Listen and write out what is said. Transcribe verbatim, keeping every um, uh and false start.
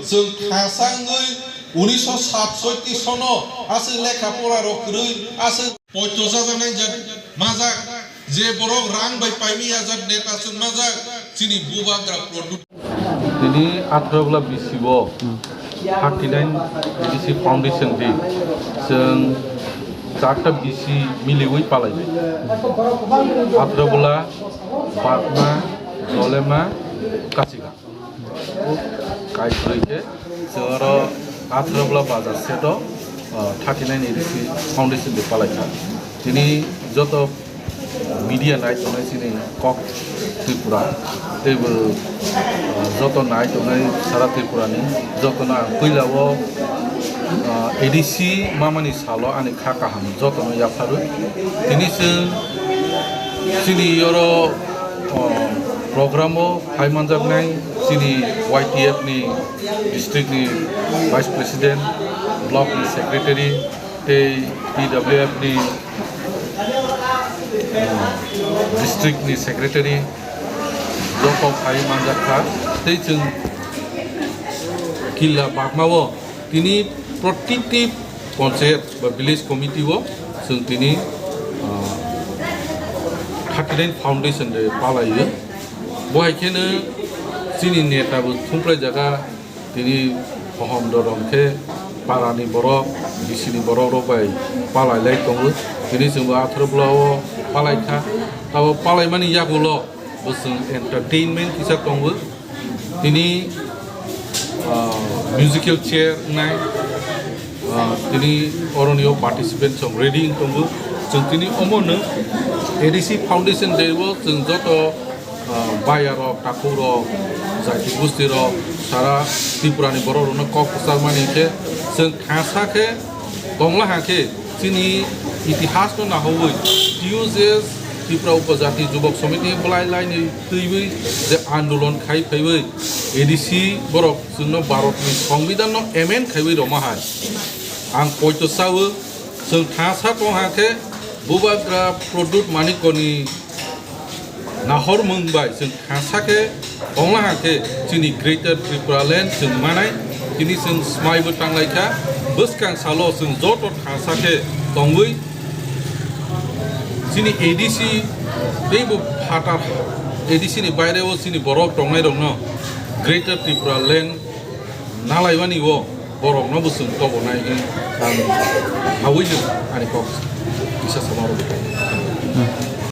Chwng khasa wngwi unisho satsotti sono aswk lekha pora rok kwrwi aswk poito chajaknai jat majak, je borok rang bai paimaya jat neta chwng majak, chini bubagra Pradyut. Tini atharo bwla bisi o thirty nine A D C Foundation Day chwng charta bisi miliwi palai. Atharo bwla Bakma, Jolema, Kachiga. Kaibrwi khe chwng oro atharo bwla bazar sedo, ah, thirty nine A D C Foundation Day palai kha. Tini joto media nai tongnai chini kok Tripura teibo, ah, joto nai tongnai sara Tripura ni joto no ang puila o, ah, A D C mamani salo ani kha kaham joto no yapharwi. Tini chwng chini oro, ah, program o phai manjaknai chini Y T F ni district ni vice president, block ni secretary, tei T W F ni, ah, district ni secretary joto phai manjak kha. Tei chwng Killa Bakma o tini protiti panchayat ba village committee o chwng tini, ah, thirty nine foundation day palai o. Bo hai kheno chini neta bo thumplai jaga. Tini hohom dorom khe para ni borok, bisi ni borok rok bai palai lai tongo. Tini chwng bo atharo bwla o palai kha. Abo palai mani yagulo bo chwng entertainment kisa tongo. Tini, ah, musical chair wngnai, ah, tini oroni o participant chwng ready wng tongo. Chwng tini omo no A D C Foundation Day o chwng joto ah, baya rok, takhuk rok, jati gosti rok, sara Tripura ni borok rok no kok kwchar mani khe chwng khasa khe tongla ha khe chini itihas no nahowi T U J S Tripura Upajati Jubok Samiti bwlai lai ni twiwi je andolon khai phaiwi A D C borok chwng no Bharat ni Songbidan no amend khaiwi rwma hai ang poito chawi chwng khasa tong ha khe bubagra Pradyut Manikya ni nahormung bai chwng khasa khe tongla ha khe chini Greater Tripura Land chwng manai tini chwng swmai bo tanglai kha. Bwskang salo chwng joto khasa khe tongwi chini A D C teibo phatar A D C ni baire o chini borok tongnai rok no Greater Tripura Land nalaimani o borok no bo chwng tobonai hwn ang hawi no ani kok kisa sama rw.